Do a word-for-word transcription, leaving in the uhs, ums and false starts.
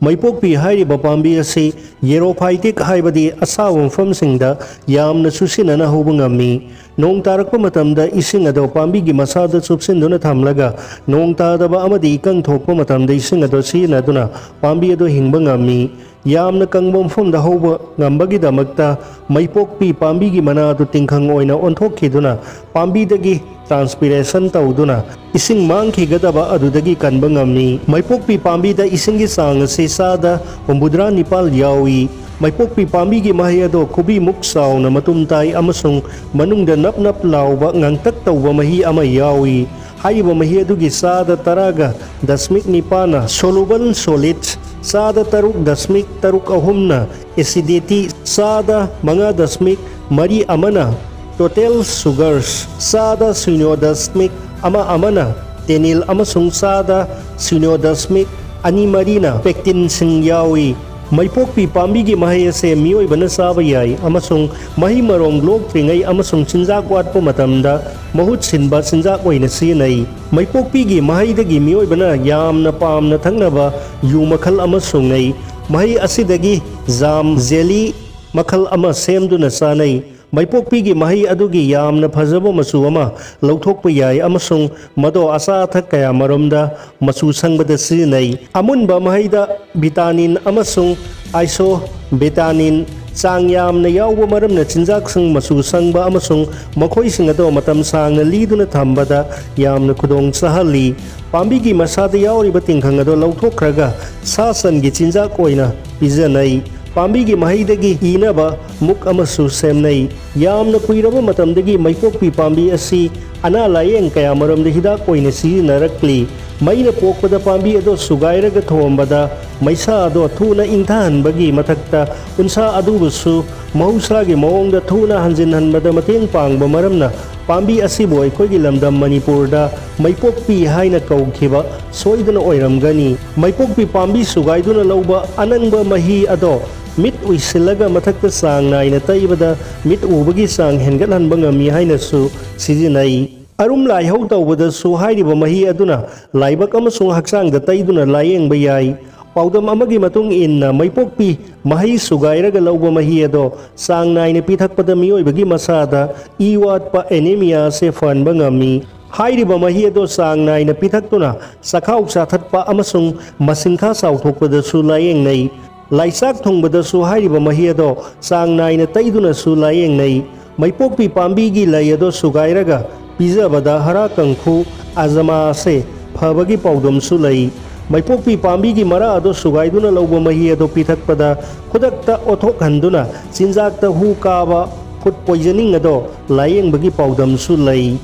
ꯃꯩꯄꯣꯛꯄꯤ ꯍꯥꯏꯔꯤꯕ ꯄꯥꯝꯕꯤ ꯑꯁꯤ xerophytic ꯍꯥꯏꯕꯗꯤ ꯑꯁꯥꯕ ꯃꯐꯝꯁꯤꯡꯗ ꯌꯥꯝꯅ ꯆꯨꯁꯤꯟꯅꯅ ꯍꯧꯕ ꯉꯝꯃꯤ꯫ ꯅꯣꯡ ꯇꯥꯔꯛꯄ ꯃꯇꯝꯗ ꯏꯁꯤꯡ ꯑꯗꯣ ꯄꯥꯝꯕꯤꯒꯤ ꯃꯁꯥꯗ ꯆꯨꯞꯁꯤꯟꯗꯨꯅ ꯊꯝꯂꯒ ꯅꯣꯡ ꯇꯥꯗꯕ ꯑꯃꯗꯤ ꯏꯀꯪ ꯊꯣꯛꯄ ꯃꯇꯝꯗ ꯏꯁꯤꯡ ꯑꯗꯣ ꯁꯤꯖꯤꯟꯅꯗꯨꯅ ꯄꯥꯝꯕꯤ ꯑꯗꯣ ꯍꯤꯡꯕ ꯉꯝꯃꯤ꯫ ꯌꯥꯝꯅ ꯀꯪꯕ ꯃꯐꯝꯗ ꯍꯧꯕ ꯉꯝꯕꯒꯤꯗꯃꯛꯇ ꯃꯩꯄꯣꯛꯄꯤ ꯄꯥꯝꯕꯤꯒꯤ ꯃꯅꯥ ꯑꯗꯨ ꯇꯤꯡꯈꯪ ꯑꯣꯏꯅ ꯑꯣꯟꯊꯣꯛꯈꯤꯗꯨꯅ ꯄꯥꯝꯕꯤꯗꯒꯤ transpiration ꯇꯧꯗꯨꯅ ꯏꯁꯤꯡ ꯃꯥꯡꯈꯤꯒꯗꯕ ꯑꯗꯨꯗꯒꯤ ꯀꯟꯕ ꯉꯝꯃꯤ꯫ ꯃꯩꯄꯣꯛꯄꯤ ꯄꯥꯝꯕꯤꯗ ꯏꯁꯤꯡꯒꯤ ꯆꯥꯡ ꯑꯁꯤ ꯆꯥꯗ ꯍꯨꯝꯐꯨꯇꯔꯥ ꯅꯤꯄꯥꯜ ꯌꯥꯎꯏ꯫ ꯃꯩꯄꯣꯛꯄꯤ ꯄꯥꯝꯕꯤꯒꯤ ꯃꯍꯩ ꯑꯗꯣ ꯈꯨꯕꯤꯃꯨꯛ ꯆꯥꯎꯅ ꯃꯇꯨꯝ ꯇꯥꯏ ꯑꯃꯁꯨꯡ ꯃꯅꯨꯡꯗ ꯅꯞ ꯅꯞ ꯂꯥꯎꯕ ꯉꯥꯡꯇꯛ ꯇꯧꯕ ꯃꯍꯤ ꯑꯃ ꯌꯥꯎꯏ꯫ ꯍꯥꯏꯔꯤꯕ ꯃꯍꯤ ꯑꯗꯨꯒꯤ ꯆꯥꯗ ꯇꯔꯥꯒ ꯗꯁꯃꯤꯛ ꯅꯤꯄꯥꯟꯅ soluble solids, ꯆꯥꯗ ꯇꯔꯨꯛ ꯗꯁꯃꯤꯛ ꯇꯔꯨꯛ ꯑꯍꯨꯝꯅ acidity, ꯆꯥꯗ ꯃꯉꯥ ꯗꯁꯃꯤꯛ ꯃꯔꯤ ꯑꯃꯅ total sugars, ꯆꯥꯗ ꯁꯤꯅꯣ ꯗꯁꯃꯤꯛ ꯑꯃ ꯑꯃꯅ tannin ꯑꯃꯁꯨꯡ ꯆꯥꯗ ꯁꯤꯅꯣ ꯗꯁꯃꯤꯛ ꯑꯅꯤ ꯃꯔꯤꯅ pectinꯁꯤꯡ ꯌꯥꯎꯏ꯫ ꯃꯩꯄꯣꯛꯄꯤ ꯄꯥꯝꯕꯤꯒꯤ ꯃꯍꯩ ꯑꯁꯦ ꯃꯤꯑꯣꯏꯕꯅ ꯆꯥꯕ ꯌꯥꯏ ꯑꯃꯁꯨꯡ ꯃꯍꯩ ꯃꯔꯣꯡ ꯂꯣꯛꯇ꯭ꯔꯤꯉꯩ ꯑꯃꯁꯨꯡ ꯆꯤꯟꯖꯥꯛ ꯋꯥꯠꯄ ꯃꯇꯝꯗ ꯃꯍꯨꯠ ꯁꯤꯟꯕ ꯆꯤꯟꯖꯥꯛ ꯑꯣꯏꯅ ꯁꯤꯖꯤꯟꯅꯩ꯫ ꯃꯩꯄꯣꯛꯄꯤꯒꯤ ꯃꯍꯩꯗꯒꯤ ꯃꯤꯑꯣꯏꯕꯅ ꯌꯥꯝꯅ ꯄꯥꯝꯅ ꯊꯛꯅꯕ ꯌꯨ ꯃꯈꯜ ꯑꯃ ꯁꯨꯡꯅꯩ꯫ ꯃꯍꯩ ꯑꯁꯤꯗꯒꯤ ꯖꯥꯝ, ꯖꯦꯂꯤ ꯃꯈꯜ ꯑꯃ ꯁꯦꯝꯗꯨꯅ ꯆꯥꯅꯩ꯫ ꯃꯩꯄꯣꯛꯄꯤꯒꯤ ꯃꯍꯩ ꯑꯗꯨꯒꯤ ꯌꯥꯝꯅ ꯐꯖꯕ ꯃꯆꯨ ꯑꯃ ꯂꯧꯊꯣꯛꯄ ꯌꯥꯏ ꯑꯃꯁꯨꯡ ꯃꯗꯣ ꯑꯆꯥ ꯑꯊꯛ ꯀꯌꯥ ꯃꯔꯨꯝꯗ ꯃꯆꯨ ꯁꯪꯕꯗ ꯁꯤꯖꯤꯟꯅꯩ꯫ ꯑꯃꯨꯟꯕ ꯃꯍꯩꯗ vitamin ꯑꯃꯁꯨꯡ isobetanin ꯆꯥꯡ ꯌꯥꯝꯅ ꯌꯥꯎꯕ ꯃꯔꯝꯅ ꯆꯤꯟꯖꯥꯛꯁꯤꯡ ꯃꯆꯨ ꯁꯪꯕ ꯑꯃꯁꯨꯡ ꯃꯈꯣꯏꯁꯤꯡ ꯑꯗꯣ ꯃꯇꯝ ꯁꯥꯡꯅ ꯂꯤꯗꯨꯅ ꯊꯝꯕꯗ ꯌꯥꯝꯅ ꯈꯨꯗꯣꯡ ꯆꯥꯍꯜꯂꯤ꯫ ꯄꯥꯝꯕꯤꯒꯤ ꯃꯁꯥꯗ ꯌꯥꯎꯔꯤꯕ ꯇꯤꯡꯈꯪ ꯑꯗꯣ ꯂꯧꯊꯣꯛꯈ꯭ꯔꯒ ꯁꯥ ꯁꯟꯒꯤ ꯆꯤꯟꯖꯥꯛ ꯑꯣꯏꯅ ꯄꯤꯖꯅꯩ꯫ ꯄꯥꯝꯕꯤꯒꯤ ꯃꯍꯩꯗꯒꯤ ꯏꯅꯕ ꯃꯨꯛ ꯑꯃꯁꯨ ꯁꯦꯝꯅꯩ꯫ ꯌꯥꯝꯅ ꯀꯨꯏꯔꯕ ꯃꯇꯝꯗꯒꯤ ꯃꯩꯄꯣꯛꯄꯤ ꯄꯥꯝꯕꯤ ꯑꯁꯤ ꯑꯅꯥ ꯂꯥꯌꯦꯡ ꯀꯌꯥ ꯃꯔꯝꯗ ꯍꯤꯗꯥꯛ ꯑꯣꯏꯅ ꯁꯤꯖꯤꯟꯅꯔꯛꯂꯤ꯫ ꯃꯩꯅ ꯄꯣꯛꯄꯗ ꯄꯥꯝꯕꯤ ꯑꯗꯣ ꯁꯨꯒꯥꯏꯔꯒ ꯊꯣꯝꯕꯗ ꯃꯩꯁꯥ ꯑꯗꯣ ꯊꯨꯅ ꯏꯪꯊꯍꯟꯕꯒꯤ ꯃꯊꯛꯇ ꯎꯟꯁꯥ ꯑꯗꯨꯕꯨꯁꯨ ꯃꯍꯧꯁꯥꯒꯤ ꯃꯑꯣꯡꯗ ꯊꯨꯅ ꯍꯟꯖꯤꯟꯍꯟꯕꯗ ꯃꯇꯦꯡ ꯄꯥꯡꯕ ꯃꯔꯝꯅ ꯄꯥꯝꯕꯤ ꯑꯁꯤꯕꯨ ꯑꯩꯈꯣꯏꯒꯤ ꯂꯝꯗꯝ ꯃꯅꯤꯄꯨꯔꯗ ꯃꯩꯄꯣꯛꯄꯤ ꯍꯥꯏꯅ ꯀꯧꯈꯤꯕ ꯁꯣꯏꯗꯅ ꯑꯣꯏꯔꯝꯒꯅꯤ꯫ ꯃꯩꯄꯣꯛꯄꯤ ꯄꯥꯝꯕꯤ ꯁꯨꯒꯥꯏꯗꯨꯅ ꯂꯧꯕ ꯑꯅꯪꯕ ꯃꯍꯤ ꯑꯗꯣ ꯃꯤꯠ ꯎꯏꯁꯤꯜꯂꯒ ꯃꯊꯛꯇ ꯆꯥꯡ ꯅꯥꯏꯅ ꯇꯩꯕꯗ ꯃꯤꯠ ꯎꯕꯒꯤ ꯆꯥꯡ ꯍꯦꯟꯒꯠꯍꯟꯕ ꯉꯝꯃꯤ ꯍꯥꯏꯅꯁꯨ ꯁꯤꯖꯤꯟꯅꯩ꯫ ꯑꯔꯨꯝ ꯂꯥꯏꯍꯧ ꯇꯧꯕꯗꯁꯨ ꯍꯥꯏꯔꯤꯕ ꯃꯍꯤ ꯑꯗꯨꯅ ꯂꯥꯏꯕꯛ ꯑꯃꯁꯨꯡ ꯍꯛꯆꯥꯡꯗ ꯇꯩꯗꯨꯅ ꯂꯥꯌꯦꯡꯕ ꯌꯥꯏ꯫ ꯄꯥꯎꯗꯝ ꯑꯃꯒꯤ ꯃꯇꯨꯡ ꯏꯟꯅ, ꯃꯩꯄꯣꯛꯄꯤ ꯃꯍꯩ ꯁꯨꯒꯥꯏꯔꯒ ꯂꯧꯕ ꯃꯍꯤ ꯑꯗꯣ ꯆꯥꯡ ꯅꯥꯏꯅ ꯄꯤꯊꯛꯄꯗ ꯃꯤꯑꯣꯏꯕꯒꯤ ꯃꯁꯥꯗ ꯏ ꯋꯥꯠꯄ, ꯑꯦꯅꯤꯃꯤꯌꯥ, ꯑꯁꯦ ꯐꯍꯟꯕ ꯉꯝꯃꯤ꯫ ꯍꯥꯏꯔꯤꯕ ꯃꯍꯤ ꯑꯗꯣ ꯆꯥꯡ ꯅꯥꯏꯅ ꯄꯤꯊꯛꯇꯨꯅ ꯆꯈꯥꯎ ꯆꯥꯊꯠꯄ ꯑꯃꯁꯨꯡ ꯃꯁꯤꯡꯈꯥ ꯆꯥꯎꯊꯣꯛꯄꯗꯁꯨ ꯂꯥꯌꯦꯡꯅꯩ꯫ ꯂꯥꯏꯆꯥꯛ ꯊꯨꯡꯕꯗꯁꯨ ꯍꯥꯏꯔꯤꯕ ꯃꯍꯤ ꯑꯗꯣ ꯆꯥꯡ ꯅꯥꯏꯅ ꯇꯩꯗꯨꯅꯁꯨ ꯂꯥꯌꯦꯡꯅꯩ꯫ ꯃꯩꯄꯣꯛꯄꯤ ꯄꯥꯝꯕꯤꯒꯤ ꯂꯩ ꯑꯗꯣ ꯁꯨꯒꯥꯏꯔꯒ ꯄꯤꯖꯕꯗ ꯍꯥꯔꯥ ꯀꯪꯈꯨ, ꯑꯖꯃꯥ ꯑꯁꯦ ꯐꯕꯒꯤ ꯄꯥꯎꯗꯝꯁꯨ ꯂꯩ꯫ ꯃꯩꯄꯣꯛꯄꯤ ꯄꯥꯝꯕꯤꯒꯤ ꯃꯔꯥ ꯑꯗꯣ ꯁꯨꯒꯥꯏꯗꯨꯅ ꯂꯧꯕ ꯃꯍꯤ ꯑꯗꯣ ꯄꯤꯊꯛꯄꯗ ꯈꯨꯗꯛꯇ ꯑꯣꯊꯣꯛꯍꯟꯗꯨꯅ ꯆꯤꯟꯖꯥꯛꯇ ꯍꯨ ꯀꯥꯕ, ꯐꯨꯗ ꯄꯣꯏꯖꯅꯤꯡ ꯑꯗꯣ ꯂꯥꯌꯦꯡꯕꯒꯤ ꯄꯥꯎꯗꯝꯁꯨ ꯂꯩ꯫